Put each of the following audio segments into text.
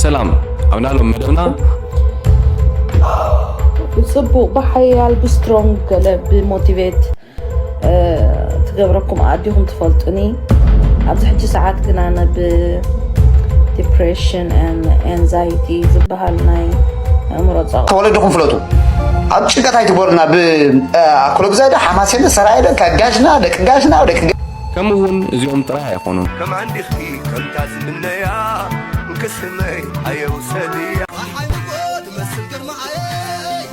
ሰላም፣ ኣብ ናሎም መደብና ብፅቡቕ ብሓያል ብስትሮንግ ገለ ብሞቲቬት ትገብረኩም ኣዲኹም ትፈልጡኒ። ኣብዚ ሕጂ ሰዓት ግን ኣነ ብ ዲፕሬሽን ኤንዛይቲ ዝበሃል ናይ ኣእምሮ ፀቕ ተወለድኹም ፍለጡ። ኣብ ጭንቀት ኣይትግበሩና። ብኣክሎ ግዛይ ዶ ሓማሴን ዶ ሰራየ ዶ ካብ ጋሽና ደቂ ጋሽና ደቂ ከምኡ እውን እዚኦም ጥራይ ኣይኾኑን። ከም ዓንዲኺ ከምታ ዝምነያ እንክስመይ ኣየውሰድያ ፀሓይ ንጎ ትመስል ግርማኣየይ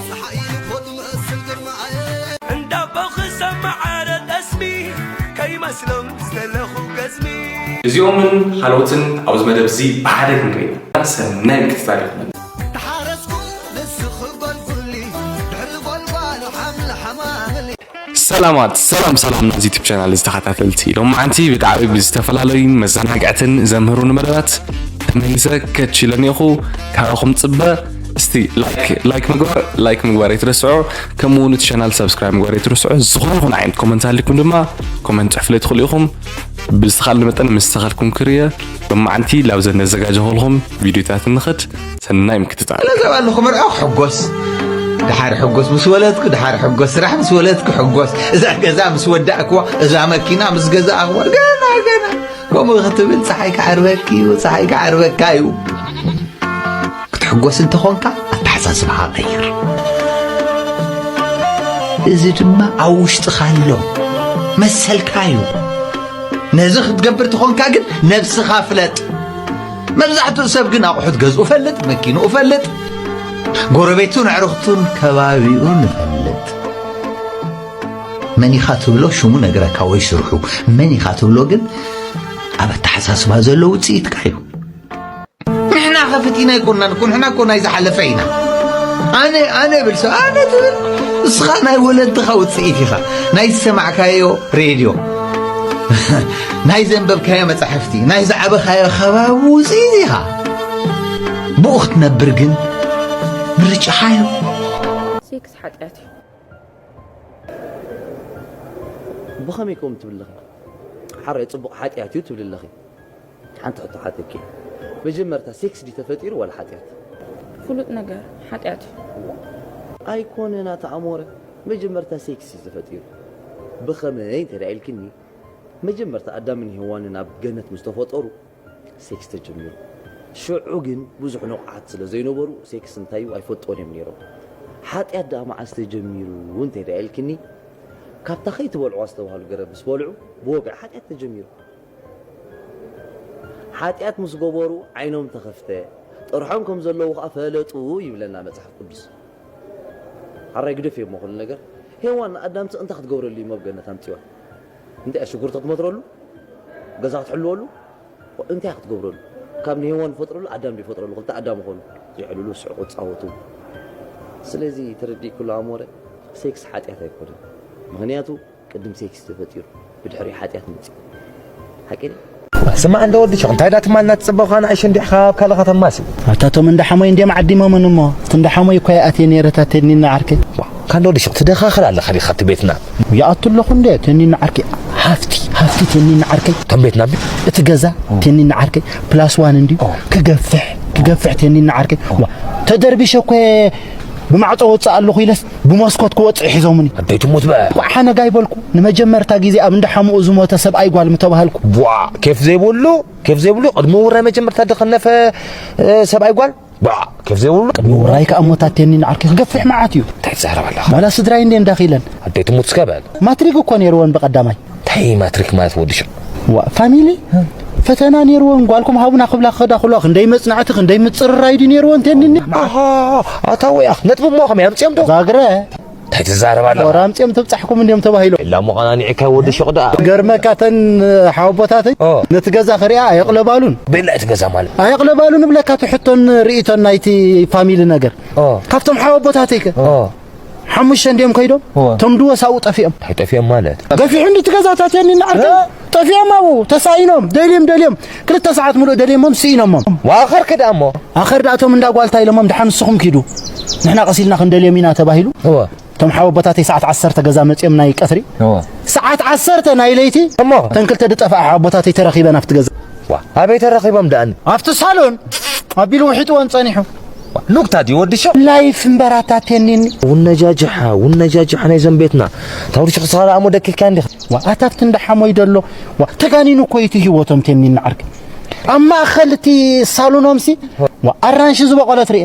ፀሓይ ንጎ ትመስል ግርማኣየይ እንዳቦኺ ሰማዓረ ጠስሚ ከይመስሎም ዝተለኹ ገዝሚ እዚኦምን ካልኦትን ኣብዚ መደብ እዚ ብሓደ ክንርኢ ሰናይ ምክትታል ይኹነልና። ተሓረስኩ ንስኺ ጎልጉሊ ድሕሪ ጎልጓል ሓምሊ ሓማምሊ ሰላማት ሰላም ሰላም ናዚ ዩቱብ ቻናል ዝተኸታተልቲ ሎማዓንቲ ብጣዕሚ ብዝተፈላለዩ መዘናግዕትን ዘምህሩን መደባት ተመሊሰ ከች ኢለኒ ኢኹ። ካባኹም ፅበ እስቲ ላይክ ላይክ ምግባር ላይክ ምግባር ኣይትረስዑ። ከምኡ እውን እቲ ቻናል ሳብስክራይብ ምግባር ኣይትረስዑ። ዝኾነ ይኹን ዓይነት ኮመንት ኣሊኩም ድማ ኮመንት ፅሕፍለይ ትኽእሉ ኢኹም። ብዝተኻልኒ መጠን ምስ ተኻልኩም ክርየ ሎማዓንቲ ላብዘን ነዘጋጀኹልኹም ቪድዮታት ንኽድ። ሰናይ ምክትታል። ገዛ ኣለኹ መርዓ ክሕጎስ ድሓር ሕጎስ ምስ ወለድኩ ድሓር ሕጎስ ስራሕ ምስ ወለድኩ ሕጎስ እዛ ገዛ ምስ ወዳእክዋ እዛ መኪና ምስ ገዛእኽዋ ገና ገና ከምኡ ክትብል ፀሓይ ክዓርበኪ እዩ ፀሓይ ክዓርበካ እዩ ክትሕጎስ እንተኾንካ ኣተሓሳስባኻ ቀይር እዚ ድማ ኣብ ውሽጥኻ ኣሎ መሰልካ እዩ ነዚ ክትገብር ተኾንካ ግን ነብስኻ ፍለጥ መብዛሕትኡ ሰብ ግን ኣቑሑት ገዝኡ ፈልጥ፣ መኪንኡ ፈልጥ፣ ጎረቤቱን ኣዕሩኽቱን ከባቢኡን ፈልጥ። መን ኢኻ ትብሎ ሽሙ ነግረካ ወይ ስርሑ መን ኢኻ ትብሎ ግን ኣብ ኣተሓሳስባ ዘሎ ውፅኢትካ እዩ። ንሕና ከፈቲና ኣይኮናን እኮ ንሕና እኮ ናይ ዝሓለፈ ኢና። ኣነ ኣነ ብል ሰብ ኣነ ትብል እስኻ ናይ ወለድኻ ውፅኢት ኢኻ ናይ ዝሰማዕካዮ ሬድዮ ናይ ዘንበብካዮ መጻሕፍቲ ናይ ዝዓበኻዮ ከባቢ ውፅኢት ኢኻ ብኡ ክትነብር ግን ምርጫኻ እዩ ሴክስ ሓጢኣት እዩ ብኸመይ ከምኡ ትብል ኣለኺ ሓራይ ፅቡቕ ሓጢኣት እዩ ትብል ኣለኺ ሓንቲ ሕቶ ሓተኪ መጀመርታ ሴክስ ድዩ ተፈጢሩ ዋላ ሓጢኣት ፍሉጥ ነገር ሓጢኣት እዩ ኣይኮነን ኣታ ኣሞረ መጀመርታ ሴክስ እዩ ተፈጢሩ ብኸመይ እንተ ኢልክኒ መጀመርታ ኣዳምን ሄዋንን ኣብ ገነት ምስ ተፈጠሩ ሴክስ ተጀሚሩ ሽዑ ግን ብዙሕ ንቑሓት ስለ ዘይነበሩ ሴክስ እንታይ እዩ ኣይፈልጥዎን እዮም ነይሮም ሓጢኣት ደኣ መዓስ ተጀሚሩ እንተ ኢልክኒ ካብታ ከይትበልዕዋ ዝተባህሉ ገረብ ምስ በልዑ ብወግዒ ሓጢኣት ተጀሚሩ ሓጢኣት ምስ ገበሩ ዓይኖም ተኸፍተ ጥርሖም ከም ዘለዉ ኸዓ ፈለጡ ይብለና መፅሓፍ ቅዱስ ሓራይ ግደፍዮ እሞ ኩሉ ነገር ሄዋን ንኣዳም ስቕ እንታይ ክትገብረሉ እዩ ኣብ ገነት ኣምፅዋ እንታይ እያ ሽጉርቲ ክትመትረሉ ገዛ ክትሕልወሉ እንታይ ክትገብረሉ ካብ ንሄዋን ዝፈጥረሉ ኣዳም ዝፈጥረሉ ክልተ ኣዳም ኾኑ ዝሕልሉ ስሕቁ ፃወቱ ስለዚ ተረዲእኩሉ ኣሞረ ሴክስ ሓጢኣት ኣይኮነን ምኽንያቱ ቅድም ሴክስ ተፈጢሩ ብድሕሪኡ ሓጢኣት መፅእ ሓቂ ድዩ ስማዕ እንደ ወዲ ሸቕ እንታይ ዳ ትማልና ትፅበኻ ንኣይሽ እንዲሕኻ ኣብ ካልእ ከተማሲ ኣታቶም እንዳ ሓሞይ እንዲም ዓዲሞምን እሞ እቲ እንዳ ሓሞይ እኳ ይኣትየ ነይረ እታ ቴኒና ዓርከይ ዋ ካንዶ ወዲ ሸቕ ትደኻኽር ኣለኻ ዲኻ እቲ ቤትና ይኣቱ ኣለኹ እንደ ቴኒና ዓርከይ ሃፍቲ ሃፍቲ ቴኒና ዓርከይ እቶም ቤትና እቲ ገዛ ቴኒና ዓርከይ ፕላስ ዋን እንዲ ክገፍሕ ክገፍሕ ቴኒና ዓርከይ ዋ ተደርቢሸ እኮ ብማዕፆ ወፅእ ኣለኹ ኢለስ ብመስኮት ክወፅእ ሒዞምኒ ኣደይ ትሙት በ ቋዕ ሓነጋ ይበልኩ ንመጀመርታ ግዜ ኣብ እንዳ ሓሙኡ ዝሞተ ሰብኣይ ጓል ምተባሃልኩ ቧ ኬፍ ዘይብሉ ኬፍ ዘይብሉ ቅድሚ ውራይ መጀመርታ ድኸነፈ ሰብኣይ ጓል ቧ ኬፍ ዘይብሉ ቅድሚ ውራይ ከዓ ሞታቴኒ ንዓርኪ ክገፍሕ መዓት እዩ እንታይ ትዛረብ ኣለኻ ዋላ ስድራይ እንደ እንዳኺለን ኣደይ ትሙት እስከ በል ማትሪክ እኮ ነይርወን ብቐዳማይ እንታይ ማትሪክ ማለት ወዲ ሽቕ ዋ ፋሚሊ ፈተና ነይርወን ጓልኩም ሃቡና ክብላ ክኸዳ ክልዋ ክንደይ መፅናዕቲ ክንደይ ምፅርራይ ድዩ ነይርወን ቴኒኒ ኣታ ወያ ነጥቢ እሞ ከመይ ኣምፅኦም ዶ ዛግረ እንታይ ትዛረብ ኣለኻ ወራ ኣምፅኦም ተብፃሕኩም እንዲዮም ተባሂሎም ኢላ እሞ ኸና ንዒካይ ወዲ ሽቕ ደኣ ገርመካ ተን ሓወቦታተይ ኦ። ነቲ ገዛ ክሪኣ ኣየቕለባሉን ቤላ እቲ ገዛ ማለት ኣየቕለባሉን እብለካ እቲ ሕቶን ርኢቶን ናይቲ ፋሚሊ ነገር ኦ። ካብቶም ሓወቦታተይ ከ ኦ። ሓሙሽተ እንዲዮም ከይዶም እወ። ቶም ድወስ ኣብኡ ጠፊኦም እንታይ ጠፊኦም ማለት ገፊሑ እንዲ ትገዛታት የኒ ንዓርከ ጠፊኦም ኣብኡ ተሳኢኖም ደልዮም ደልዮም ክልተ ሰዓት ሙሉእ ደልዮሞም ስኢኖሞም ዋኸር ክዳ እሞ ኣኸር ዳእቶም እንዳ ጓልታ ኢሎሞም ድሓ ንስኹም ኪዱ ንሕና ቀሲልና ክንደልዮም ኢና ተባሂሉ እወ እቶም ሓወቦታተይ ሰዓት ዓሰርተ ገዛ መፅኦም ናይ ቀትሪ እወ ሰዓት ዓሰርተ ናይ ለይቲ እሞ ተን ክልተ ድጠፍኣ ሓወቦታተይ ተረኺበን ኣብቲ ገዛ ዋ ኣበይ ተረኺቦም ደኣኒ ኣብቲ ሳሎን ኣቢሉ ውሒጥዎን ጸኒሑ። ኑክታ ድዩ ወዲ ሸው? ላይፍ እምበር ኣታ ቴኒኒ። ውነጃጅሓ፣ ውነጃጅሓ ናይ ዘንቤትና። ታውሪ ሽኽ ሰኻላ ኣሞ ደኪልካ እንዲኻ። ዋ፣ ኣታት ክንዲ ሓሞይ ደሎ። ዋ፣ ተጋኒኑ እኮ እዩ እቲ ህይወቶም ቴኒኒ ዓርኪ። ኣብ ማእኸል እቲ ሳሎኖምሲ፣ ዋ፣ ኣራንሺ ዝበቖለት ርኤ።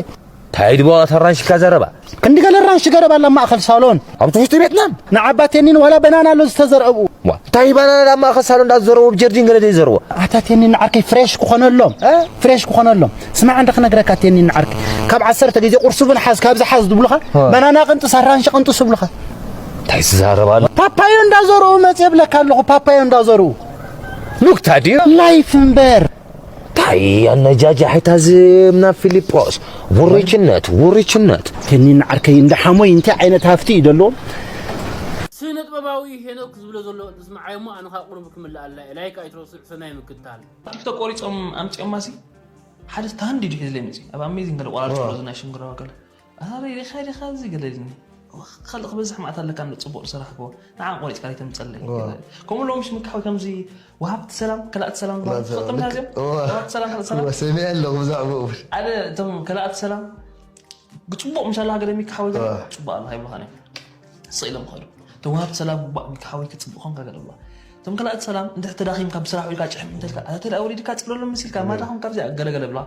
ታይ ድቦ ኣራንሺ ካዘረባ? ክንዲ ገለ ኣራንሺ ገረባ ኣላ ማእኸል ሳሎን። ኣብ ትሕቲ ቤትና? ንዓባ ቴኒን ዋላ በናና ኣሎ ዝተዘርአ ብኡ። ዋ፣ እንታይ ባናና ኣብ ማእኸል ሳሎን እንዳዘረዎ ብጀርዲን ገለ ደይ ዘረዎ? ኣታ ቴኒን ዓርከይ ፍሬሽ ክኾነሎም። እ? ፍሬሽ ክኾነሎም። ስማዕ እንደ ክነግረካ ቴኒን ዓርከይ። ካብ ዓሰርተ ግዜ ቁርሲ እውን ሓዝ፣ ካብዚ ሓዝ ዝብሉኻ፣ እ። በናና ቅንጥስ፣ ኣራንሺ ቅንጥስ ይብሉኻ። እንታይ ትዛረብ ኣሎ? ፓፓዮ እንዳዘርኡ መጽእ ብለካ ኣለኹ፣ ፓፓዮ እንዳዘርኡ። ኑክታ ድዩ? ላይፍ እምበር። ታይ ኣነጃጃሒታ ዝምና ፊሊጶስ፣ ውርችነት፣ ውርችነት። ቴኒን ዓርከይ እንደ ሓሞይ እንታይ ዓይነት ሃፍቲ እዩ ደሎ? ስነ ጥበባዊ ሄኖክ ዝብሎ ዘሎ ዝስምዓዮ እሞ ኣነ ኸኣ ቁሩብ ክምልኣላ እየ። ላይክ ኣይትረስዑ፣ ሰናይ ምክትታል። ቲክቶክ ቆሪጾም ኣምጺኦማ ሲ ሓደ ታንዲ ድዩ ሒዝለይ መጺኡ። ኣብ ኣሜዚንግ ገለ ቆራርጾ ዋ። ዘሎ ናይ ሽንግሮ ገለ። ኣረ ዲኻ ዲኻ እዚ ገለ ኢልኒ። ካልእ ክበዝሕ መዓት ኣለካ እንዶ ጽቡቕ ዝሰራሕክዎ። ንዓ ቆሪጽካ ከይተምጸለይ። ዋ። ከምኡ ሎምሽ ምካሓዊ ከምዚ ወሃብቲ ሰላም፣ ከላእቲ ሰላም ዝበሃሉ ከላእቲ ሰላም፣ ትፈልጦም ልክ። እዚኦም? ዋ። ወሃብቲ ሰላም፣ ከላእቲ ሰላም? ዋ፣ ሰሚዐ ኣለኹ ብዛዕባኡ። ሓደ እቶም ከላእቲ ሰላም ጽቡቕ ምሻላ ሃገር የሚካሓዊ ገለ ዋ። ጽቡቕ ኣሎ ሃይብሉኻን እዮም። ስቕ ኢሎም ይኸዱ። እቶም ወሃብቲ ሰላም ግቡእ ሚካሓዊ ክጽቡቕ ኾንካ ገለ ብላ። እቶም ከላእቲ ሰላም እንድሕር ተዳኺምካ ብስራሕ ውዒልካ ጭሕም እንተልካ፣ ኣታ ተደኣ ወሪድካ ጽለሎም መሲልካ፣ ዋ። ማዳ ኾንካ ኣብዚኣ ገለ ገለ ብላ።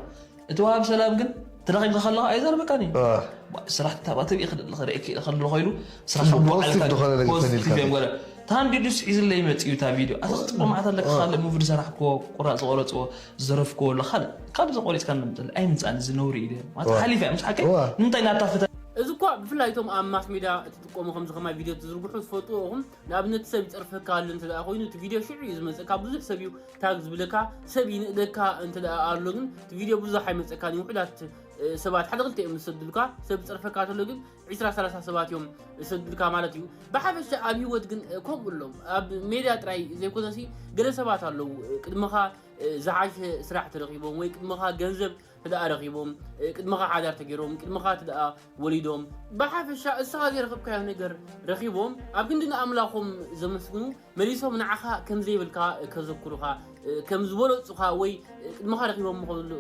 እቲ ወሃቢ ሰላም ግን ተዳኺምካ ከለኻ ኣይዛረበካን እዩ። ዋ። ባ-፣ ስራሕ ታባ ተቢኢ ክደሊ ክርኢ ክኢለ ከሎ ኮይኑ ስራሕ ፖዚቲቭ ብዓልካ ዝኾነ ነገር ፖዚቲቭ ተኒልካ እዮም ገለ። ታንዲዱስ ሒዝለይ መጺኡ እታ ቪድዮ። ኣታ ጽቡቕ መዓት ኣለካ ዋ። ካልእ ሙቪ ዝሰራሕክዎ፣ ቁራጽ ዝቆረጽዎ፣ ዝዘረፍክዎ ኣሎ ካልእ። ካብ እዚ ቆሪጽካ እንደምጠል ኣይምጻእን እዚ ነውሪ እዩ። ማለት ዋ። ሓሊፈ እያ፣ ምስ ሓቂ ዋ። ንምንታይ ናታ ፍተ-? እዚ እኳ ብፍላይ እቶም ኣብ ማስ ሜድያ እትጥቀሙ ከምዚ ከማይ ቪድዮ ትዝርግሑ ዝፈልጥዎ ኢኹም። ንኣብነት ሰብ ይጸርፈካ ኣሎ እንተ ደኣ ኮይኑ እቲ ቪድዮ ሽዑ እዩ ዝመጽእ። ካብ ብዙሕ ሰብ እዩ ታግ ዝብለካ፣ ሰብ ይንእደካ እንተ ደኣ ኣሎ ግን እቲ ቪድዮ ብዙሕ ኣይመጸካን እዩ። ውሑዳት፣ እ፣ ሰባት ሓደ ክልተ እዮም ዝሰድልካ። ሰብ ይጸርፈካ ተሎ ግን ዒስራ ሰላሳ ሰባት እዮም ዝሰድልካ ማለት እዩ። ብሓፈሻ ኣብ ህይወት ግን፣ እ፣ ከምኡ ኣሎም። ኣብ ሜድያ ጥራይ ዘይኮነሲ ገለ ሰባት ኣለዉ፣ እ፣ ቅድመኻ፣ እ፣ ዝሓሸ ስራሕ ተረኺቦም ወይ ቅድመኻ ገንዘብ እንተ ደኣ ረኺቦም፣ እ፣ ቅድመኻ ሓዳር ተገይሮም፣ ቅድመኻ እንተ ደኣ ወሊዶም፣ ብሓፈሻ እስኻ ዘይረኸብካዮ ነገር ረኺቦም፣ ኣብ ክንዲ ንኣምላኾም ዘመስግኑ፣ መሊሶም ንዓኻ ከም ዘይብልካ ከዘክሩኻ፣ እ፣ ከም ዝበለጹኻ ወይ፣ እ፣ ቅድመኻ ረኺቦም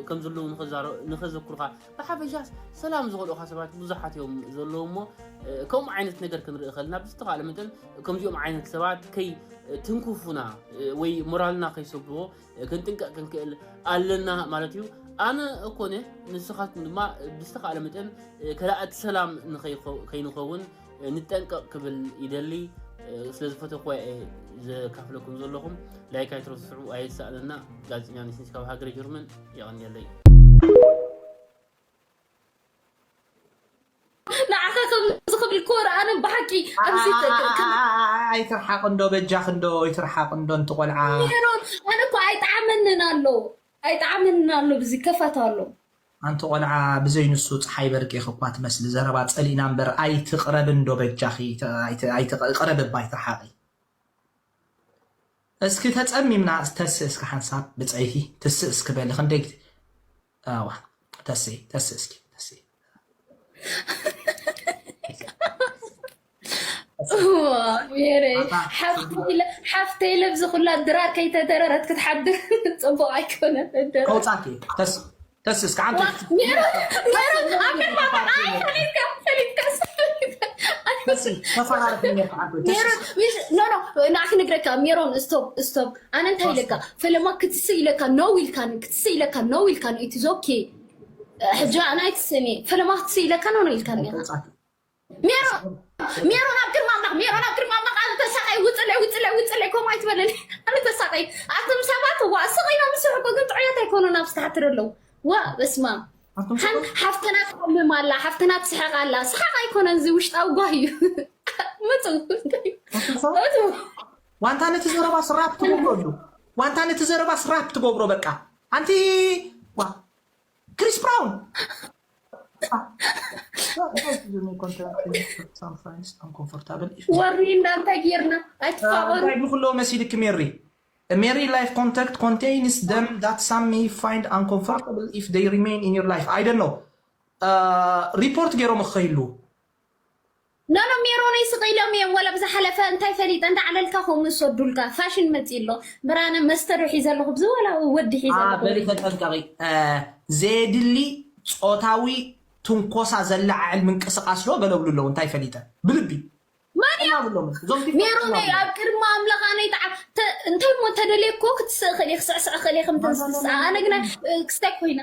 ከም ዘለዉ ንኸዛረ-፣ ንኸዘክሩኻ፣ ብሓፈሻስ ሰላም ዝኸልኡኻ ሰባት ብዙሓት እዮም ዘለዉ እሞ፣ እ፣ ከምኡ ዓይነት ነገር ክንርኢ ከለና ብዝተኻእለ መጠን ከምዚኦም ዓይነት ሰባት ከይ-፣ ትንክፉና፣ እ፣ ወይ ሞራልና ከይሰብርዎ፣ ክንጥንቀቕ ክንክእል ኣለና ማለት እዩ። ኣነ እኮነ ንስኻትኩም ድማ ብዝተኻእለ መጠን፣ እ፣ ከላእቲ ሰላም ንኸይኸ-፣ ከይንኸውን፣ እ፣ ንጠንቀቕ ክብል ይደሊ። እ፣ ስለ ዝፈተኹዋ እየ ዘካፍለኩም ዘለኹም። ላይክ ኣይትረስዑ፣ ኣየሳእነና። ጋዜጠኛ ኒስኒስ ካብ ሃገረ ጀርመን፣ የቐንየለይ። ንዓኻ ከምዚ ክብል ኮር ኣነ ብሓቂ ኣብዚ ተ-፣ ተ-፣ ከም ኣይትርሓቕ እንዶ በጃኽ እንዶ ኣይትርሓቕ እንዶ እንቲ ቆልዓ። ሜሮን ኣነ እኮ ኣይጠዓመንን ኣሎ ኣይጠዓመንን ኣሎ ብዚ ከፋት ኣሎ። ኣንቲ ቆልዓ ብዘይ ንሱ ፀሓይ በርቂ እኳ ትመስሊ ዘረባ ፀሊእና እምበር ኣይትቕረብ እንዶ በጃኺ ተ-፣ ኣይት-፣ ኣይትቕ-፣ ቅረብ እባ ኣይትርሓቒ። እስኪ ተጸሚምና ተስእ እስኪ ሓንሳብ ብጸይቲ ትስእ እስኪ በሊ ክንደይ ግዜ ኣዋ ተስእ ተስእ እስኪ ተስእ ሜሬ ሓፍተይ ኢለ ብዚ ኩላ ድራር ከይተደረረት ክትሓድር ጽቡቕ ኣይኮነን። ከውጻኪ ተስእ ተስ እስከ ዓንተ ንዓክ ነግረካ ሜሮን ስቶፕ ስቶፕ ኣነ እንታይ ኢለካ ፈለማ ክትስእ ኢለካ ነው ኢልካኒ ክትስእ ኢለካ ነው ኢልካኒ ኢትዝ ኦኬ ሕጂ ኣነ ኣይትስእኒ ፈለማ ክትስእ ኢለካ ነው ነው ኢልካኒ ሜሮን ሜሮን ኣብ ቅድሚ ኣምላኽ ሜሮን ኣብ ቅድሚ ኣምላኽ ኣነ ተሳቀይ ውፅለይ ውፅለይ ውፅለይ ከምኡ ኣይትበለኒ ኣነ ተሳቀይ ኣቶም ሰባት ዋ ስቕ ኢሎም ዝስሕቁ ግን ጥዑያት ኣይኮኑን ኣብ ዝተሓትር ኣለዉ ዋ በስማ ሓፍትና ትሓምም ኣላ ሓፍትና ትስሕቅ ኣላ ስሓቅ ኣይኮነን እዚ ውሽጣዊ ጓህ እዩ መፁ ዋንታ ነቲ ዘረባ ስራፕ ትገብሮ ሉ ዋንታ ነቲ ዘረባ ስራፕ ትገብሮ በቃ ኣንቲ ክሪስ ብራውን ወሪ እናንተ ጌርና ኣይትፋቀሩ ብኩሎ መሲልክ ሜሪ Mary life contact contains them that some may find uncomfortable if they remain in your life. I don't know. Uh, report ገይሮም ክኸይሉ ኖኖ ሜሮነይ ስቕ ኢሎም እዮም። ወላ ብዝሓለፈ እንታይ ፈሊጠ እንዳ ዓለልካ ከምኡ ዝሰዱልካ ፋሽን መፂ ኣሎ። ብራነ መስተ ዶ ሒዘ ኣለኹ ብዚ ወላ ወዲ ሒዘ ኣለኹ። በሊ ተጠንቀቂ። ዘየድሊ ፆታዊ ትንኮሳ ዘለዓዕል ምንቅስቃስ ዶ ገለብሉ ኣለዉ እንታይ ፈሊጠ ብልቢ ማን እዩ? ብሎም እዞም ሜሮነይ ኣብ ቅድሚ ኣምላኽ ኣነይ ተዓ እንታይ ሞ ተደልየ እኮ ክትስእ ክእል ክስዕስዕ ክእል ከም ተንስስ ኣነ ግና ክስታይ ኮይና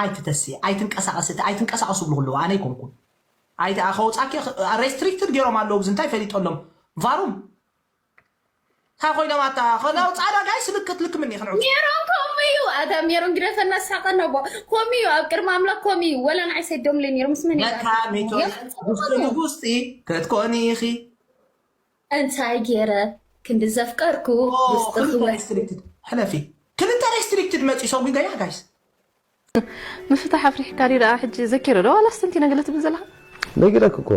ኣይትተሲ ኣይትንቀሳቀስ ኣይትንቀሳቀሱ ብሉ ኣለዉ ኣነ ኣይኮንኩም ኣይተ ከውፃኪ restricted ገይሮም ኣለዉ ብዚ እንታይ ፈሊጠሎም ቫሩም እንታይ ኮይኖም ኣታ ከናው ፃዳ ጋይ ስልክት ልክምኒ ክንዑ ሜሮን ከምኡ እዩ ኣታ ሜሮን ግደፈና ሳቀ ነቦ ከምኡ እዩ ኣብ ቅድሚ ኣምላኽ ከምኡ እዩ ወላ ንዓይ ሰዶምለ ነይሩ ምስ መን እዩ ለካ ሜቶ ውስጢ ንጉስጢ ክትኮኒ ኢኺ እንታይ ገይረ ክንዲ ዘፍቀርኩ ውስጥኽወ restricted ሕለፊ ክልተ restricted መፂ ሰጉ ገያ ጋይስ ምፍታሕ ኣፍሪሕካ ዲ ደኣ ሕጂ ዘኪረ ዶ ዋላስ ተንቲነ ገለ ትብል ዘለኻ ነጊረክ እኮ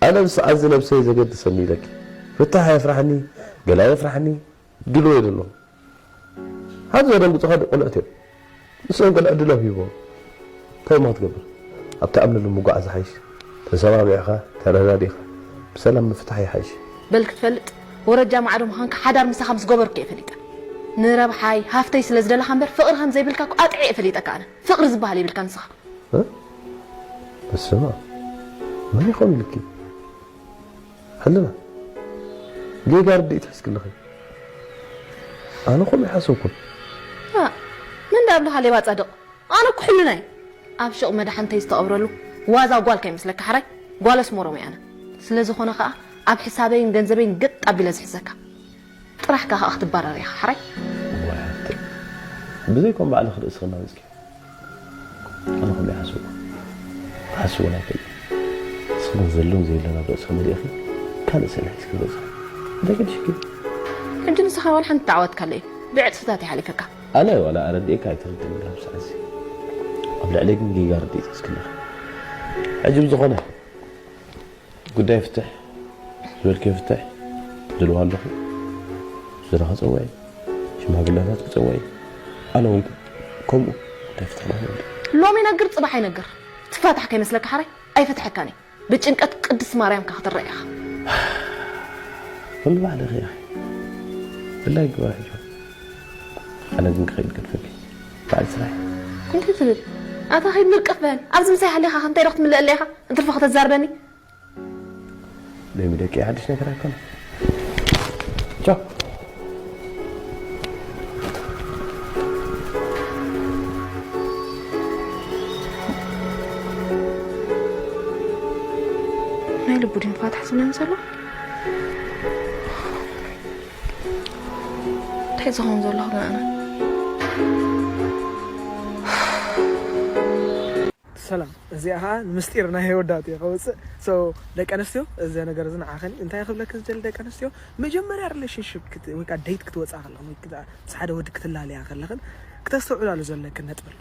ኣነ ምስ ኣዚ ነብሰይ ዘገድሰኒ ኢለኪ ፍታሕ የፍራሕኒ ገላ የፍራሕኒ ድልዎ የደሎ ሓዚ ዘደንግጹኻ ቆልዑት እዮም ንስኦም ገለ ዕድሎም ሂቦም እንታይ እሞ ክትገብር ኣብቲ ኣምንሉ ምጓዕ ዝሓይሽ ተሰማሚዕኻ ተረዳዲኻ ብሰላም ምፍታሕ ይሓይሽ በል ክትፈልጥ ወረጃ ማዕዶ ምዃንካ ሓዳር ምሳኻ ምስ ገበርኩ እየ ፈሊጠ ንረብሓይ ሃፍተይ ስለ ዝደለኻ እምበር ፍቕሪ ከም ዘይብልካ እኮ ኣጥዒ እየ ፈሊጠካ ኣነ ፍቕሪ ዝበሃል የብልካ ንስኻ በስመ መን ይኾን ኢልኪ ሕልና ጌጋ ርድኢት ሒዝክልኺ ኣነ ኾም ይሓሰብኩን ምን ዳብልኻ ሌባ ጻድቕ ኣነ እኮ ሕልና እየ ኣብ ሹቕ መድሓንተይ ዝተቐብረሉ ዋዛ ጓል ከይመስለካ ሓራይ ጓል ኣስመሮም እየ ኣነ ስለ ዝኾነ ኸኣ ኣብ ሕሳበይን ገንዘበይን ግጥ ኣቢለ ዝሕዘካ ጥራሕካ ኸኣ ክትባረር ኢኻ ሓራይ ብዘይኮም ባዕልኺ ርእስኺ እናወፅኪ ኣነ ከም ይሓስቡ ክሓስቡ ናይ ክእል ንስኺ ግን ዘለውን ዘየለን ኣብ ርእስኺ መሊእኺ ካልእ ስእሊ ሒዝኪ ገፅኺ እንታይ ገድሽኪ ሕጂ ንስኻ ዋላ ሓንቲ ተዓወትካለይ ብዕፅፍታት ይሓሊፈካ ኣነ ዋላ ኣረዲእካ ኣይትርድእኒ ኣብዚ ሰዓት እዚ ኣብ ልዕለይ ግን ጌጋ ርድኢት ሒዝኪ ኣለኺ ሕጂ ብዝኾነ ጉዳይ ፍትሕ ዝበልክዮ ፍትሕ ዝልዋ ኣለኹ ዝረኸ ፀወዒ ሽማግለታት ክፀወዒ ኣነ እውን ከምኡ ጉዳይ ፍትሕ ማለት እዩ ሎሚ ይነግር ፅባሕ ይነግር ትፋታሕ ከይመስለካ ሓራይ ኣይፈትሐካን እየ ብጭንቀት ቅድስቲ ማርያምካ ክትረአ ኢኻ ኩሉ ባዕልኺ ኢኺ ብላይ ግባ ሕጂ ኣነ ግን ክኸይድ ገድፈኪ ባዕል ስራሕ እንታይ ትብል ኣታ ኸይድ ምርቅፍ በል ኣብዚ ምሳይ ሃሊኻ እንታይ ዶ ክትምልእ ኣለኻ እንትርፎ ከተዛርበኒ ሎሚ ደቂ ሓድሽ ነገር ኣይኮነ ቻው ናይ ልቡ ድንፋት ሓስብለን ዘሎ እንታይ ዝኸውን ዘለኹ ገና ሰላም እዚኣ ከዓ ንምስጢር ናይ ወዳት እየ ከውፅእ ደቂ ኣንስትዮ እዚ ነገር እዚ ንዓኸን እንታይ ክብለክ ዝደሊ ደቂ ኣንስትዮ መጀመርያ ሪሌሽንሽፕ ወይ ከዓ ደይት ክትወፅኣ ከለኽን ወይ ምስ ሓደ ወዲ ክትላለያ ከለኽን ክተስተውዕላሉ ዘለክን ነጥቢ ኣሎ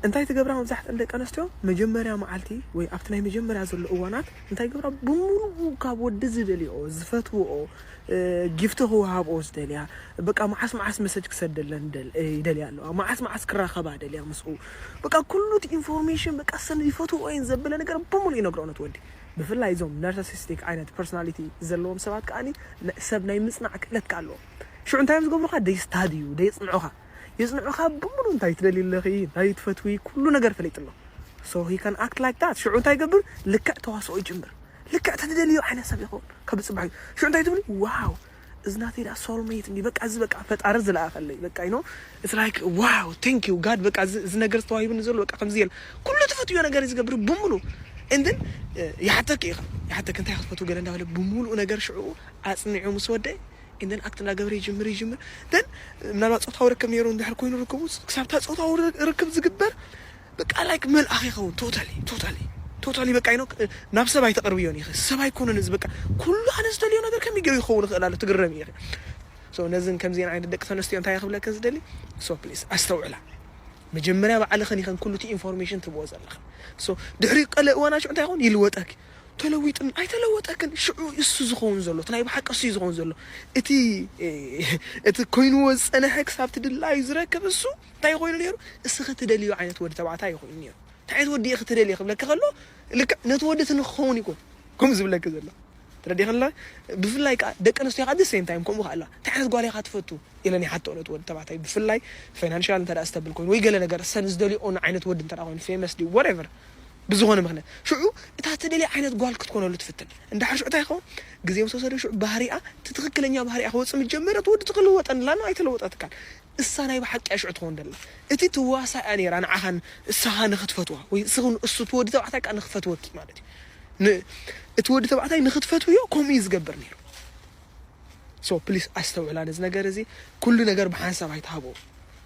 እንታይ ትገብራ መብዛሕትአን ደቂ ኣንስትዮ መጀመርያ መዓልቲ ወይ ኣብቲ ናይ መጀመርያ ዘሎ እዋናት እንታይ ገብራ ብምሉኡ ካብ ወዲ ዝደልኦ ዝፈትውኦ ጊፍቲ ክወሃብኦ ዝደልያ በቃ መዓስ መዓስ መሰጅ ክሰደለን ይደልያ ኣለዋ መዓስ መዓስ ክራኸባ ደልያ ምስኡ በቃ ኩሉ እቲ ኢንፎርሜሽን በቃ ሰን ይፈትዎ እየን ዘበለ ነገር ብምሉ ይነግረኦ ነት ወዲ ብፍላይ እዞም ናርሲሲስቲክ ዓይነት ፐርሶናሊቲ ዘለዎም ሰባት ከዓኒ ሰብ ናይ ምፅናዕ ክእለት ከ ኣለዎም ሽዑ እንታይ እዮም ዝገብሩካ ደይስታድዩ ደይፅንዑካ የፅንዑካ ብምሉ እንታይ ትደልዩ ኣለኺ እንታይ ትፈትዊ ኩሉ ነገር ፈሊጡ ኣሎ so he can act like that ሽዑ እንታይ ይገብር ልክዕ ተዋስኦ ይጅምር ልክዕ ተትደልዮ ዓይነት ሰብ ይኸውን ካብ ፅባሕ እዩ ሽዑ እንታይ ትብል ዋው እዚ ናተይ ዳ soulmate እንዲ በቃ እዚ በቃ ፈጣሪ ዝለኣኸለይ በቃ you know it's like wow thank you God በቃ እዚ ነገር ዝተዋሂብኒ ዘሎ በቃ ከምዚ የለ ኩሉ ትፈትዮ ነገር ዝገብር ብምሉ and then ይሓተክ ኢኻ ይሓተክ እንታይ ክትፈትው ገለ እንዳበለ ብምሉኡ ነገር ሽዑ ኣፅኒዑ ምስ ወደ and then ኣክት እንዳገበረ ይጅምር ይጅምር then ምናልባት ፆታዊ ርክብ ነይሩ እንድሕር ኮይኑ ርክቡ ክሳብታ ፆታዊ ርክብ ዝግበር በቃ like መልኣኽ ይኸውን totally totally totally በቃ ይኖ ናብ ሰብ ኣይተቅርብዮን ኢኺ ሰብ ኣይኮነን እዚ በቃ ኩሉ ኣነ ዝደልዮ ነገር ከመይ ገይሩ ይኸውን ይኽእል ኣሎ ትግረም ኢኺ so ነዝን ከምዚን ዓይነት ደቂ ተነስትዮ እንታይ ክብለክን ዝደሊ so please ኣስተውዕላ መጀመርያ ባዕልኽን ኢኸን ኩሉ እቲ ኢንፎርሜሽን ትብዎ ዘለኽን so ድሕሪ ቀለ እዋና ሽዑ እንታይ ይኸውን ይልወጠኪ ተለዊጥን ኣይተለወጠክን ሽዑ እሱ ዝኸውን ዘሎ እቲ ናይ ብሓቂ እሱ ዝኸውን ዘሎ እቲ እቲ ኮይንዎ ዝፀንሐ ክሳብ ትድላዩ ዝረክብ እሱ እንታይ ኮይኑ ነይሩ እስኺ ትደልዩ ዓይነት ወዲ ተባዕታይ ኮይኑ ነይሩ እንታይ ዓይነት ወዲ ኢኺ ትደልዪ ክብለኪ ከሎ፣ ልክዕ ነቲ ወዲ እቲ ንክኸውን እዩ እኮ ከምኡ ዝብለኪ ዘሎ። ተረዲእክላ? ብፍላይ ከዓ ደቂ ኣንስትዮ ከዓ the same time ከምኡ ከዓ ኣለዋ። እንታይ ዓይነት ጓል ኢኻ ትፈቱ? ኢለን ይሓትኦ ነቲ ወዲ ተባዕታይ። ብፍላይ ፋይናንሻል እንተ ደኣ ስተብል ኮይኑ ወይ ገለ ነገር ሰን ዝደልዮኦን ዓይነት ወዲ እንተ ደኣ ኮይኑ፣ ፌመስ ድዩ፣ whatever፣ ብዝኾነ ምኽንያት። ሽዑ እታ ትደልያ ዓይነት ጓል ክትኮነሉ ትፍትን። እንድሕር ሽዑ እንታይ ይኸውን? ግዜ ምስ ወሰደ ሽዑ ባህሪኣ፣ እቲ ትኽክለኛ ባህሪኣ ክወፅእ ምስ ጀመረ፣ እቲ ወዲ ትኽልወጠን ኣላ፣ ኣይተለወጠትካን። እሳ ናይ ብሓቂ እያ ሽዑ ትኸውን ደላ። እቲ ትዋሳእ እያ ነይራ ንዓኻን እሳኻ ንኽትፈትዋ፣ ወይ እስኺ ንእሱ እቲ ወዲ ተባዕታይ ከኣ ንኽፈትወኪ ማለት እዩ። ን-፣ እቲ ወዲ ተባዕታይ ንኽትፈትውዮ ከምኡ እዩ ዝገብር ነይሩ። So please ኣስተውዕላ ነዚ ነገር እዚ። ኩሉ ነገር ብሓንሳብ ኣይትሃብኦ።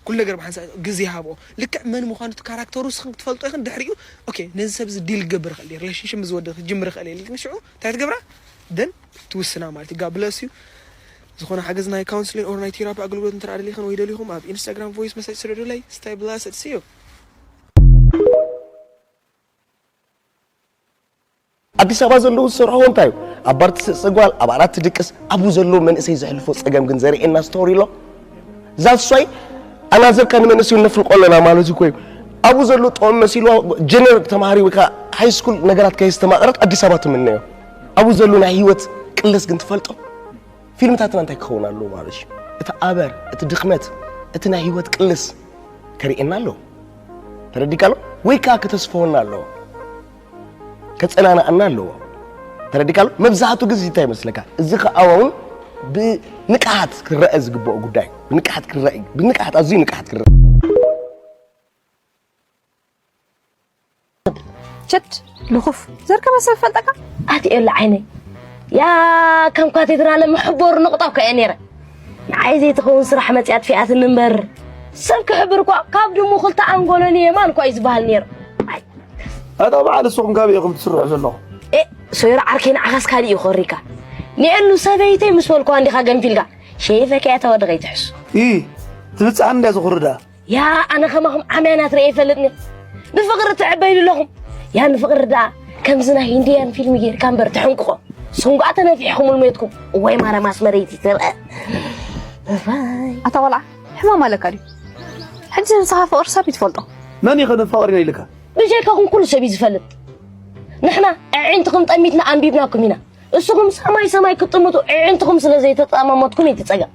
ኩሉ ነገር ብሓንሳብ ግዜ ሃብኦ። ልክዕ መን ምዃኑ እቲ ካራክተሩ እስኺ ክትፈልጦ ኢኽን ድሕሪኡ፣ ኦኬ፣ ነዚ ሰብ እዚ ዲል ክገብር ይኽእል እየ፣ ሪሌሽንሽፕ ምስ ወዲ ክጅምር ይኽእል እየ ኢልክን ሽዑ እንታይ ትገብራ? ደን ትውስና ማለት እዩ። God bless you። ዝኾነ ሓገዝ ናይ ካውንስሊንግ ኦር ናይ ቴራፒ ኣገልግሎት እንተ ደኣ ደሊኽን ወይ ደሊኹም ኣብ ኢንስታግራም ቮይስ መሰጅ ስደዱለይ። Stay blessed። See you። ኣዲስ ኣበባ ዘለዉ ዝሰርሕዎ እንታይ እዩ? ኣብ ባር ትስዕስዕ ጓል፣ ኣብ ዓራት ትድቅስ፣ ኣብኡ ዘለዉ መንእሰይ ዘሕልፎ ጸገም ግን ዘርእየና ስቶሪ ኣሎ። That's why ኣናዘርካ ንመንእሰዩ ነፍልቆ ኣለና ማለት እኮ እዩ። ኣብኡ ዘሎ ጥዑም መሲልዋ ጀነር ተማሃሪ ወይ ከዓ ሃይ ስኩል ነገራት ከየስተማቕረት ኣዲስ ኣበባ ትምነዮ። ኣብኡ ዘሎ ናይ ህይወት ቅልስ ግን ትፈልጦ? ፊልምታትና እንታይ ክኸውን ኣለዎ ማለት እዩ? እቲ ኣበር፣ እቲ ድኽመት፣ እቲ ናይ ህይወት ቅልስ ከርእየና ኣለዎ። ተረዲእካ ኣሎ? ወይ ከዓ ከተስፈወና ኣለዎ። ከጸናንኣና ኣለዎ። ተረዲእካ ኣሎ? መብዛሕትኡ ግዜ እንታይ ይመስለካ? እዚ ከኣ እውን ብንቅሓት ክረአ ዝግብኦ ጉዳይ እዩ። ብንቅሓት ክረአ እዩ። ብንቅሓት፣ ኣዝዩ ንቅሓት ክረአ። ችድ ልኹፍ ዘርከበ ሰብ ፈልጠካ ኣትኤሉ ዓይነይ ያ ከም ካቴድራለ መሕቦር ንቕጣ እኮ እየ ነይረ። ንዓይ ዘይትኸውን ስራሕ መፅያ ኣጥፊኣትኒ እምበር ሰብ ክሕብር እኳ ካብ ድሙ ክልተ ኣንጎሎን የማን እኳ እዩ ዝበሃል ነይሩ። ኣይ፣ ኣታ በዓል ንስኹም ካበይ ኢኹም ትስርሑ ዘለኹም? ኤ፣ ሶይራ ዓርከይ ንዓኻስ ካሊእ እዩ ክወሪካ። ንኤሉ ሰበይተይ ምስ በልኩዋ እንዲኻ ገንፊልካ ሸይፈካ እያ ተወዲ ከይትሕሱ። ኢ፣ ትብፅሓኒ እንድያ ዝኹርዳ። ያ ኣነ ከማኹም ዓምያናት ርኤ ይፈልጥኒ። ብፍቕሪ ትዕበይሉ ኣለኹም። ያ ንፍቕሪ ደኣ ከምዚ ናይ ሂንድያን ፊልም ጌርካ እምበር ትሕንቅቖ። ስንጓዕ ተነፊሕኹምሉ ሜትኩም። እዋይ ማርያም ኣስመረይቲ ትርአ። እዋይ። ኣታ ቆልዓ ሕማም ኣለካ ድዩ? ሕጂ ንስኻ ፍቕሪ ሰብ ይትፈልጦ። መን እዩ ከ ንፋቐር ኢና ኢልካ? ብጀይካኹም ኩሉ ሰብ እዩ ዝፈልጥ። ንሕና ኣዒንትኹም ጠሚትና ኣንቢብናኩም ኢና። እስኹም ሰማይ ሰማይ ክትጥምቱ ኣዒንትኹም ስለ ዘይተጠማመትኩም እዩ እቲ ጸገም።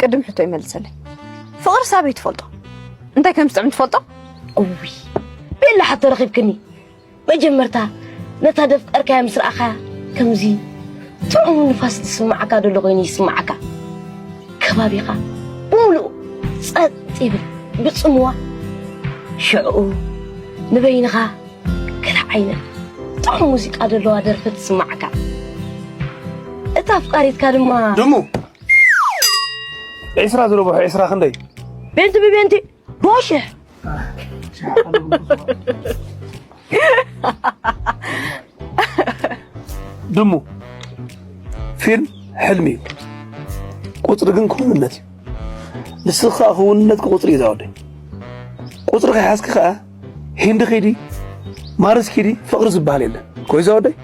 ቅድም ሕቶ ይመልሰለይ። ፍቕሪ ሳበይ ትፈልጦ? እንታይ ከም ዝጥዕም ትፈልጦ? እውይ ቤላ ሕቶ ረኺብክኒ። መጀመርታ ነታ ደፍቀርካያ ምስ ረኣኻያ ከምዚ ጥዑም ንፋስ ዝስምዓካ ዘሎ ኮይኑ ይስምዓካ። ከባቢኻ ብምሉኡ ጸጥ ይብል ብጽምዋ። ሽዕኡ ንበይንኻ ገለ ዓይነት ጥዑም ሙዚቃ ዘለዋ ደርፊ ትስምዓካ። እታ ኣፍቃሪትካ ድማ ድሙ ዒስራ ዝረብሖ ዒስራ ክንደይ? ቤንቲ ብቤንቲ ብሽሕ ድሙ ፊልም ሕልሚ እዩ። ቁፅሪ ግን ክውንነት እዩ። ንስኻ ከዓ ክውንነትካ ቁፅሪ እዩ ዛወደይ። ቁፅሪ ከይሓዝኪ ከዓ ሂንዲ ኪዲ ማርስ ኪዲ ፍቕሪ ዝበሃል የለን። ኮይ ዛወደይ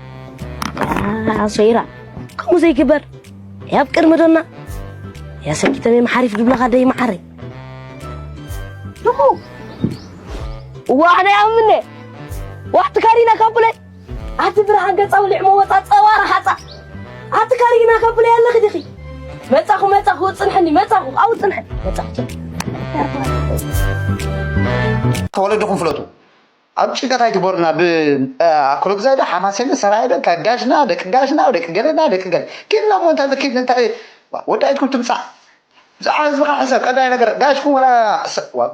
ኣሶይራ ከምኡ ዘይግበር ያብ ቅድሚ ዶና ያሰኪተመ መሓሪፍ ድብለኻ ደይ መዓረይ ድኹ ዋሕደ ያምነ ዋሕቲ ካሪና ካቡለይ ኣቲ ብርሃን ገጻ ውሊዕ መወጻ ጸዋራ ሓጻ ኣቲ ካሪና ካቡለይ ኣለኺ ዲኺ መጻኹ መጻኹ ጽንሐኒ መጻኹ ኣው ጽንሐ መጻኹ ተወለድኹም ፍለጡ። ኣብ ጭንቀት ኣይትግበሩና። ብኣክሎ ግዛይ ዶ ሓማሴን ዶ ሰራየ ዶ እንታይ ጋሽና ደቂ ጋሽና ደቂ ገለና ደቂ ገለ ኪድና ሞ እንታይ ኪድ እንታይ ወዲ ኣይትኩም ትምጻእ። ብዛዕባ ህዝብኻ ሕሰብ ቀዳይ ነገር ጋሽኩም ወላ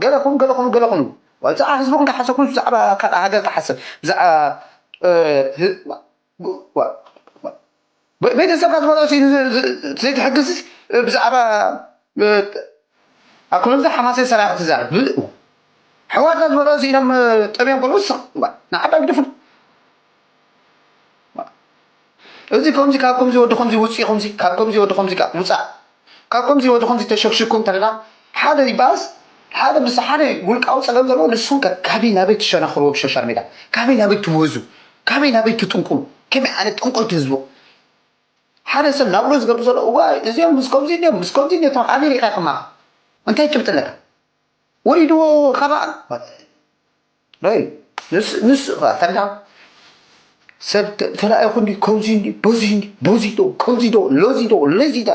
ገለኹም ገለኹም ገለኹም ብዛዕባ ህዝብኹም ተሓሰብኩም ብዛዕባ ካልእ ሃገር ተሓሰብ ብዛዕባ ቤተሰብካ ዝበልዖ ዘይትሕግዝ ብዛዕባ ኣኮሎዚ ሓማሴን ሰራቂ ትዛረብ ኣሕዋትና ዝበልዖ ኢሎም ጠምዮም ከለዉ ንዓባ ግደፉ እዚ ከምዚ ካብ ከምዚ ወዲ ከምዚ ውፅኢ ከምዚ ካብ ከምዚ ወዲ ከምዚ ውፃእ ካብ ከምዚ ወዲ ከምዚ ተሸክሽኩም እንተለና ሓደ ይበኣስ ሓደ ምስ ሓደ ውልቃዊ ፀገም ዘለዎ ንስኹም ከ ካበይ ናበይ ትሸናኽርዎ ብሶሻል ሜድያ ካበይ ናበይ ትወዙ ካበይ ናበይ ትጥንቁሉ ከመይ ዓይነት ጠንቆልቲ ህዝቡ ሓደ ሰብ ናብሮ ዝገብር ዘሎ እዋ እዚኦም ምስ ከምዚ እንዲዮም ምስ ከምዚ እንዲዮ ተም ኣሜሪካ ከማ እንታይ ጭብጢ ኣለካ ወሪድዎ ካባኣ ይ ንስ ንስ ተረዳ ሰብ ተ- ተራእኹ እንዲ ከምዚ እንዲ በዚ እንዲ በዚ ዶ ከምዚ ዶ ለዚ ዶ ለዚ ዶ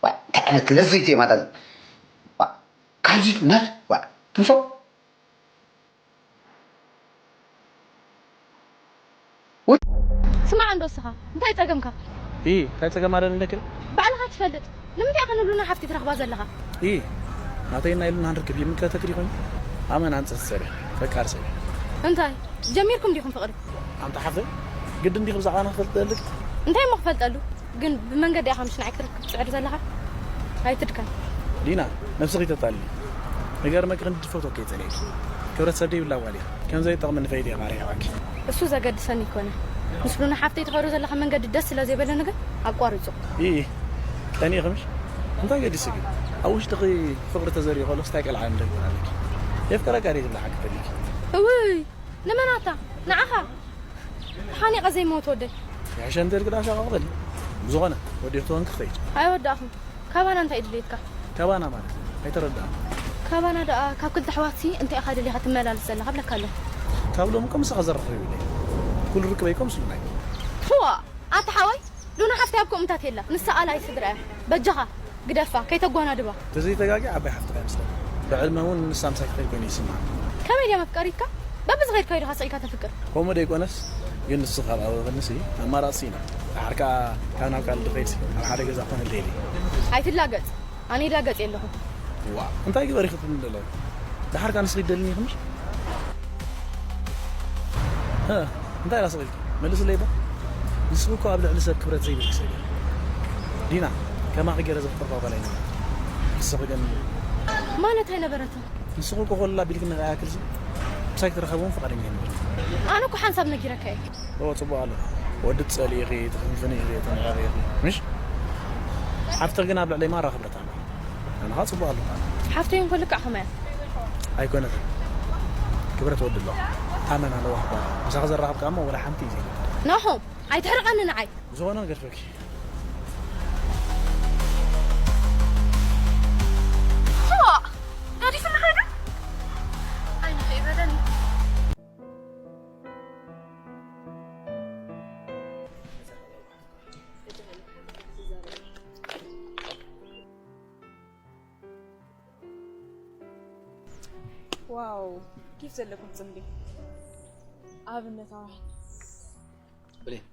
ዋ፣ እንታይ ዓይነት ለዘይቲ እየ ማለት ዋ፣ ካብዚ ነት ዋ ትምሶ ስማዕ እንዶ እስኻ እንታይ ጸገምካ? ኢ እንታይ ጸገም ኣለኒ ኢለክን? ባዕልኻ ትፈልጥ። ንምንታይ ኢኻ ንሉና ሓፍቲ ትረኽባ ዘለኻ? ኢ ናተይና ኢሉና ንርክብ ይምልከተክ ዲኾን? ኣመን ኣንጸት ሰብ እየ። ፈቃር ሰብ እየ። እንታይ ጀሚርኩም ዲኹም ፍቕሪ? ኣንታ ሓፍተይ ግድን ዲኺ ብዛዕባና ክፈልጥ ደልክ? እንታይ እሞ ክፈልጠሉ? ግን ብመንገዲ ኢኻ ምሽ ንዓይ ክትርክብ ትጽዕር ዘለኻ? ኣይትድከም። ዲና ነብስኺ ተታልሊ። ንገርመኪ ክንዲ ድፈትወኪ እየ ጸሊኤኪ። ክብረት ሰብ ደይብላ ጓል እያ። ከም ዘይጠቕመኒ ፈሊጠ እየ ቃልየ ኣሕዋኪ። እሱ ዘገድሰኒ ኣይኮነን። ምስ ሉና ሓፍተይ ትኸዶ ዘለኻ መንገዲ ደስ ስለ ዘይበለኒ ግን ኣቋርጾ። ኢኢ ቀኒእኺ ምሽ? እንታይ ገዲሱኪ? ኣብ ውሽጥኺ ፍቕሪ ተዘሪኡ ከሎስ ታይ ቀልዓ ንደግም ኣለኪ? የፍቅረካ ድየ ትብሊ ሓቂ ፈሊኪ? እውይ ንመን ኣታ ንዓኻ? ተሓኒቐ ዘይመውት ወደይ። ይሕሸ እንተ ኢልኪ ደኣ ሸቓቕ በሊ። ብዝኾነ ወዲእኺ ተኾንኪ ክኸይድ። ኣይወዳእኹን። ካባና እንታይ እዩ ድሌትካ? ካባና ማለት ኣይተረድኣን። ካባና ደኣ ካብ ክልተ ኣሕዋትሲ እንታይ ኢኻ ደሊኻ ትመላልስ ዘለኻ እብለካ ኣለኹ። ካብ ሎሚ እኮ ምሳኺ ዘራኽብ የብለይን። ኩሉ ርክበይ እኮ ምስ ሉና እዩ። ዋ ኣታ ሓወይ ሉና ሓፍተይ ኣብ ከምኡታት የላ። ንሳ ኣልኣይ ስድራ እያ። በጃኻ ግደፋ ከይተጓናድባ። ተዘይተጋግየ ዓባይ ሓፍትኻ እያ መስለኒ። ብዕድመ እውን ንሳ ምሳይ ትኸይድ ኮይኑ ይስምዓኒ። ከመይ ድያ መፍቀሪትካ? በብዝኸድካዮ ዲኻ ስቕ ኢልካ ተፍቅር? ከምኡ ደይኮነስ ግን ንሱ ካብ ኣበበንሲ ኣማራፂ ስኢና። ደሓር ከዓ ካብ ናብ ካልእ ድኸይድሲ ኣብ ሓደ ገዛ ክኾነለይ ኢለ። ኣይትላገፅ። ኣነ ይላገፅ የለኹን። ዋእ እንታይ ግበሪ ክትብልኒ ዘለኺ? ደሓር ከዓ ንስኺ ትደልይኒ ኢኺ ምሽ? ሀ እንታይ ኢላ ስቕ ኢልኪ? መልስለይ እባ። ንስኺ እኮ ኣብ ልዕሊ ሰብ ክብረት ዘይብልኪ ሰብ ኢኺ። ዲና ከማኺ ገይረ ዘፍቅር ጓል ኣይነበረትን። ንስኺ ግን። ማለት ኣይነበረትን? ንስኺ እኮ ኮለል ኣቢልክኒ ከይኣክልሲ ምሳይ ክትራኸቢ እውን ፍቓደኛ ኣይነበርክን። ኣነ እኮ ሓንሳብ ነጊረካ እየ። እወ ጽቡቕ ኣሎ። ወዲ ትጸልኢ ኢኺ፣ ትኽንፍኒ ኢኺ፣ ተመራቒ ኢኺ። ምሽ? ሓፍትኺ ግን ኣብ ልዕለይ ማራ ክብረት ኣለዋ። ኣነኻ ጽቡቕ ኣሎ። ሓፍተይ እንኮ ልክዕ ከማያ። ኣይኮነትን። ክብረት ወዲ ኣለዋ። ኣመና ለዋህ ጓል እያ። ምሳኺ ዘራኽብ ከኣ እሞ ወላ ሓንቲ እዩ ዘይብላ። ናሆም ኣይትሕርቐኒ ንዓይ። ብዝኾነ ገድፈኪ። ዋ! ገዲፍኒ ኸይዱ? ኣይንኸ ይበለኒ። ዋው ኬፍ ዘለኩም ፅምዲ ኣብነታውያን ብሌን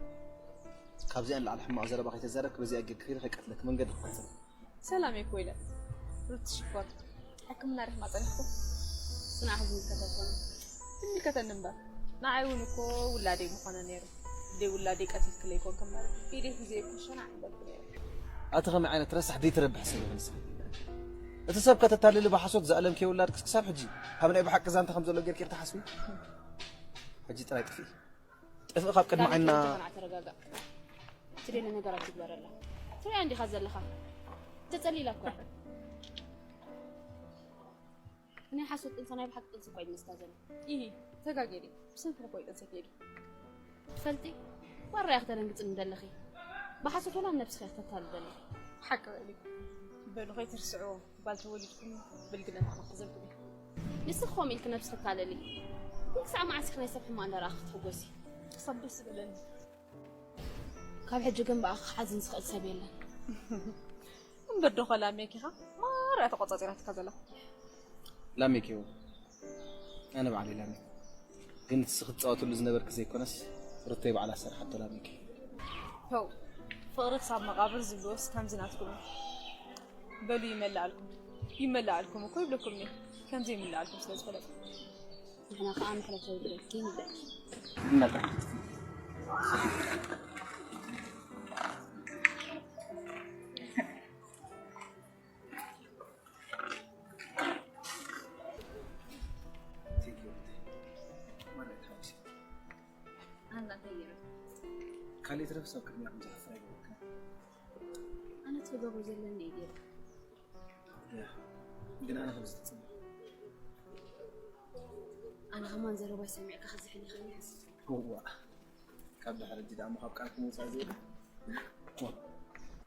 ካብዚኣ ንላዕሊ ሕማቕ ዘረባ ከይተዛረብኪ በዚኣ ጌርኪ ከይደ ከይቀትለኪ መንገዲ ክኸፍት ሰላም እየ ኮይለ ሩቲ ሽኮር ሕክምና ርሕማ ፀኒሕኩም ስናዕ ዝምልከት ኣይኮነን ዝምልከተኒ እምበር ንዓይ እውን እኮ ውላደይ ምኾነ ነይሩ ደይ ውላደይ ቀቲልክለይ ኮንክ እምበር ኢደይ ሒዘ እኮ ሸናዕ ምበልኩ ነይረ ኣቲ ከመይ ዓይነት ረሳሕ ደይትረብሕ ሰብ ኢኺ ንስኺ እቲ ሰብ ከተታልሊ ብሓሶት ዝኣለምክዮ ውላድክስ ክሳብ ሕጂ ካብ ናይ ብሓቂ ዛንታ ከም ዘሎ ጌርኪ ኢኺ ትሓስቢ ሕጂ ጥራይ ጥፍኢ ጥፍኢ ካብ ቅድሚ ዓይንና ተረጋጋእ ትደሊ ነገር ኣይትግበረላ ትሪኣ እንዲኻ ዘለኻ ተጸሊላ እኮ ናይ ሓሶት ጥንሲ ናይ ብሓቂ ጥንሲ እኳ እዩ ዝመስላ ዘሎ ኢሂ ተጋጌ ድዩ ብሰንኪ እኮ እዩ ጥንሲ ከይዱ ትፈልጢ ዋራ ኢኺ ተደንግጽኒ ዘለኺ ብሓሶት ወላ ነብስኺ ኢኺ ተታሊ ዘለኺ ሓቂ በሊ በሉ ከይትርስዕዎ ጓል ተወሊድኩም ብልግነት ኣመኽዘብኩም እዩ ንስኺ ከምኡ ኢልኪ ነብስኺ ተታልሊ ግን ክሳዕ መዓስ ኢኺ ናይ ሰብ ሕማቕ እንዳረኣኺ ክትሕጎሲ ክሳብ ደስ ዝበለኒ ካብ ሕጂ ግን ብኣኺ ክሓዝን ዝኽእል ሰብ የለን እምበር ዶ ኸላሜኪኻ ማራ ተቆጻጺራትካ ዘላ ላሜኪ እዎ ኣነ ባዕለይ ላሜኪ ግን እቲ ስኺ ትጻወትሉ ዝነበርኪ ዘይኮነስ ሩተይ ባዕላ ዝሰርሓቶ ላሜኪ ተው ፍቕሪ ክሳብ መቓብር ዝብልዎስ ከምዚ ናትኩም እዩ በሉ ይመልኣልኩም ይመልኣልኩም እኮ ይብለኩም እየ ከምዚ ይምልኣልኩም ስለ ዝፈለጥኩ ንሕና ከዓ ምሕረት የውርደልኪ ንብለኪ ካልእ ትረፍ ሰብ ቅድሚያ ከም ዝሓፍር ኣይገበርክን ኣነ ትገብሮ ዘለኒ እዩ ገይረ ግን ኣነ ከምዚ ትፅበ ኣነ ከማን ዘረባይ ሰሚዕካ ክዝሕል ይኽእል ይሓስብ እዋ ካብ ድሕሪ እጂ ደኣ ካብ ቃልኪ ምውፃእ ዘይብል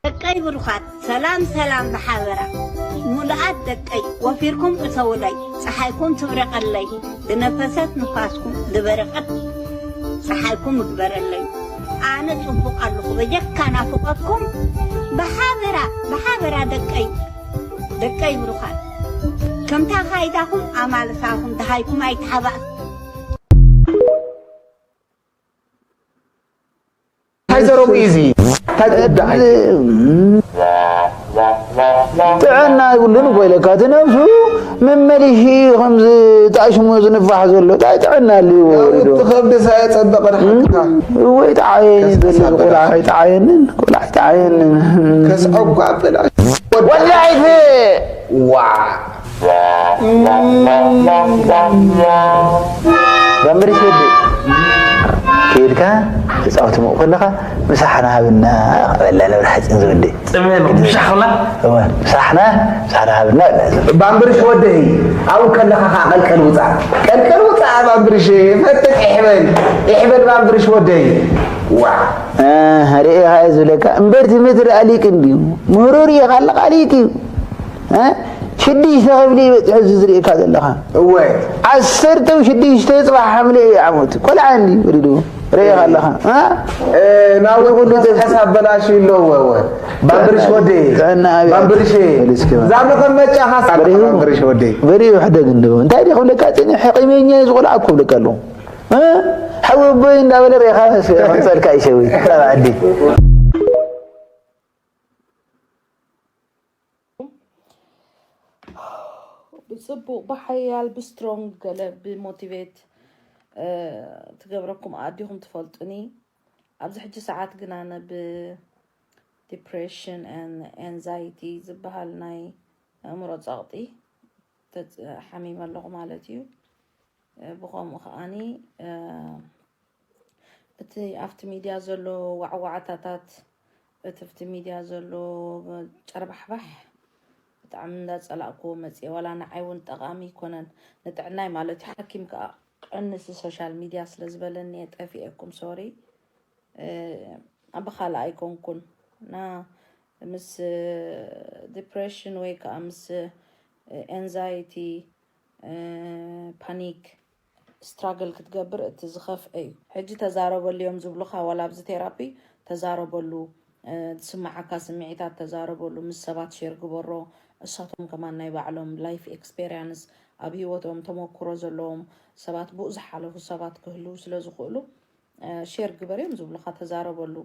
ደቂ ደቀይ ብሩኻት፣ ሰላም ሰላም ብሓበራ። ሙሉኣት ደቀይ፣ ወፊርኩም እተውለይ፣ ጸሓይኩም ትብረቐለይ፣ ዝነፈሰት ንፋስኩም፣ ዝበረቐት ጸሓይኩም ይግበረለይ። ኣነ ጽቡቕ ኣለኹ፣ በጀካ ናፍቖትኩም፣ ብሓበራ፣ ብሓበራ ደቀይ፣ ደቀይ ብሩኻት። ከምታ ካይዳኹም ኣማልሳኹም፣ ደሃይኩም ኣይተሓባእ። እንታይ ዘረቡ እዩ እዚ? እንታይ ትዳዓይ? ጥዕና ይብሉን እኮ ኢለካ እቲ ነብሱ መመሊሺ ከምዚ ጣሽሙ ዝንፋሕ ዘሎ እንታይ ጥዕና ኣልዎ እቲ ከብዲ ሳየጸበቐ ንሓቅካ ወይ ጠዓየኒ ዘሎ ቆልዓ ኣይጠዓየንን ቆልዓ ኣይጠዓየንን ከስዐጓ በላ ወላይት ዋ መምርሽ ወዲ ከይድካ ተፃወት ምኡ ከለካ ምሳሕና ሃብና በላ ነብሪ ሓፂን ዝወዲ ጽምየ ምሻሕ ከላ እወ ምሳሕና ምሳሕና ሃብና በላ ባምብርሽ ወደይ ኣብኡ ከለኻ ከዓ ቀልቀል ውፃእ ቀልቀል ውፃእ ባምብርሽ ፈጥጥ ይሕበል ይሕበል ባምብርሽ ወደይ ዋ ርኤኻ እየ ዝብለካ እምበር ትምህርቲ ርኣ ሊቅ እንድዩ ምህሮ ርኢኻ ኣለኻ ሊቅ እዩ ሽዱሽተ ክፍሊ ይበፅሐ እዚ ዝርእካ ዘለኻ እወ ዓሰርተ ሽዱሽተ ፅባሕ ሓምለ እዩ ዓመቱ ቆልዓ እንዲ ወሊዱ ርእኻ ኣለኻ ናብዚ ኩሉ ዝሕሳብ በላሽ ኣለዎ ባምብርሽ ወደ ጥዕና ኣብያ ባምብርሽ በል እስኪ። እዛ መቐመጫ ካስ በሪሁ። ባምብርሽ ወደ በሪሁ ሕደግ እንዶ እንታይ ዲ ክብለካ ፅኒሕ ሕቂመኛ እዩ ዝቆልዓ እኮ ብለካ ኣለኹ ሓወቦይ እንዳበለ ሬኻ ክምፀልካ ይሸዊ ዓዲ ብፅቡቕ ብሓያል ብስትሮንግ ገለ ብሞቲቬት ትገብረኩም ኣዲኹም ትፈልጡኒ ኣብዚ ሕጂ ሰዓት ግን ኣነ ብ depression and anxiety ዝበሃል ናይ ኣእምሮ ፀቕጢ ሓሚመ ኣለኹ ማለት እዩ ብኸምኡ ከዓኒ እቲ ኣብቲ ሚድያ ዘሎ ዋዕዋዕታታት እቲ ኣብቲ ሚድያ ዘሎ ጨርባሕባሕ ብጣዕሚ እንዳፀላእኩዎ መፅየ ዋላ ንዓይ እውን ጠቃሚ ኣይኮነን ንጥዕናይ ማለት እዩ ሓኪም ከዓ ቀንሲ social media ስለ ዝበለኒ እየ ጠፊኤኩም sorry ብኻልእ ኣይኮንኩን እና ምስ depression ወይ ከዓ ምስ anxiety panic struggle ክትገብር እቲ ዝኸፍአ እዩ። ሕጂ ተዛረበሉ እዮም ዝብሉኻ ዋላ ኣብዚ ቴራፒ ተዛረበሉ ዝስምዓካ ስምዒታት ተዛረበሉ ምስ ሰባት share ግበሮ እሳቶም ከማን ናይ ባዕሎም life experience ኣብ ሂወቶም ተመኩሮ ዘለዎም ሰባት ብኡ ዝሓለፉ ሰባት ክህልዉ ስለ ዝኽእሉ share ግበር እዮም ዝብሉኻ ተዛረበሉ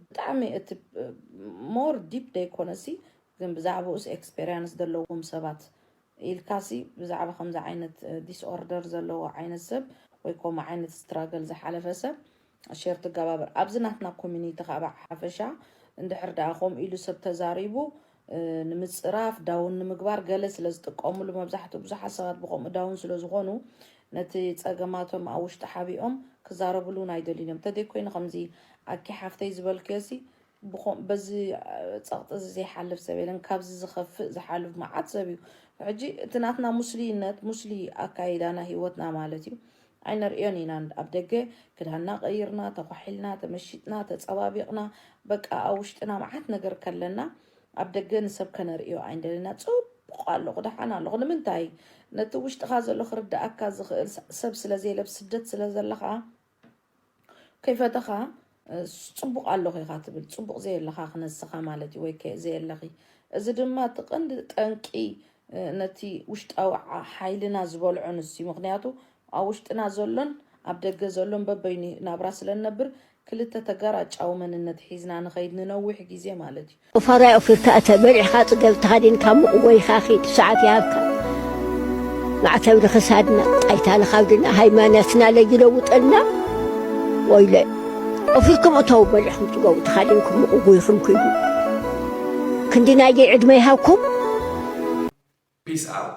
ብጣዕሚ እቲ more deep ደይኮነሲ ግን ብዛዕባኡስ experience ዘለዎም ሰባት ኢልካሲ ብዛዕባ ከምዚ ዓይነት disorder ዘለዎ ዓይነት ሰብ ወይ ከምኡ ዓይነት struggle ዝሓለፈ ሰብ share ትገባበር ኣብዚ ናትና community ከዓ ብሓፈሻ እንድሕር ደኣ ከምኡ ኢሉ ሰብ ተዛሪቡ ንምፅራፍ down ንምግባር ገለ ስለ ዝጥቀምሉ መብዛሕትኡ ብዙሓት ሰባት ብከምኡ down ስለ ዝኾኑ ነቲ ፀገማቶም ኣብ ውሽጢ ሓቢኦም ክዛረብሉ እውን ኣይደልዩን እዮም ተደይ ኮይኑ ከምዚ ኣኪ ሓፍተይ ዝበልክዮሲ በዚ ፀቕጢ እዚ ዘይሓልፍ ሰብ የለን ካብዚ ዝኸፍእ ዝሓልፍ መዓት ሰብ እዩ ሕጂ እቲ ናትና ሙስሊነት ሙስሊ ኣካይዳና ሂወትና ማለት እዩ ኣይነርእዮን ኢና ኣብ ደገ ክዳና ቀይርና ተኳሒልና ተመሺጥና ተፀባቢቕና በቃ ኣብ ውሽጥና መዓት ነገር ከለና ኣብ ደገ ንሰብ ከነርእዮ ኣይንደለና ፅቡቕ ኣለኹ ደሓን ኣለኹ ንምንታይ ነቲ ውሽጥኻ ዘሎ ክርዳኣካ ዝኽእል ሰብ ስለዘየለ ኣብ ስደት ስለዘለኻ ከይፈተኻ ፅቡቕ ኣለኹ ኢኻ ትብል ፅቡቕ ዘየለኻ ክነስኻ ማለት እዩ ወይ ከ ዘየለኺ እዚ ድማ እቲ ቀንዲ ጠንቂ ነቲ ውሽጣዊ ሓይልና ዝበልዖ ንሱ እዩ ምክንያቱ ኣብ ውሽጥና ዘሎን ኣብ ደገ ዘሎን በበይኑ ናብራ ስለ ንነብር ክልተ ተጋራጫዊ መንነት ሒዝና ንኸይድ ንነዊሕ ግዜ ማለት እዩ። ቁፋሮ ኣይ ኦፊርካ እተ፣ በሊዕኻ ጽገብ፣ ተኻዲንካ ሙቕ ጎይኻ ኺድ፣ ሰዓት ይሃብካ። ማዕተብ ንኽሳድና፣ ጣይታ ንኻብድና፣ ሃይማኖትና ለይለውጠልና። ወይለ ኦፊርኩም እተው፣ በሊዕኹም ጽገቡ፣ ተኻዲንኩም ሙቕ ጎይኹም ኪዱ። ክንዲ ናየይ ዕድመ ይሃብኩም። Peace out.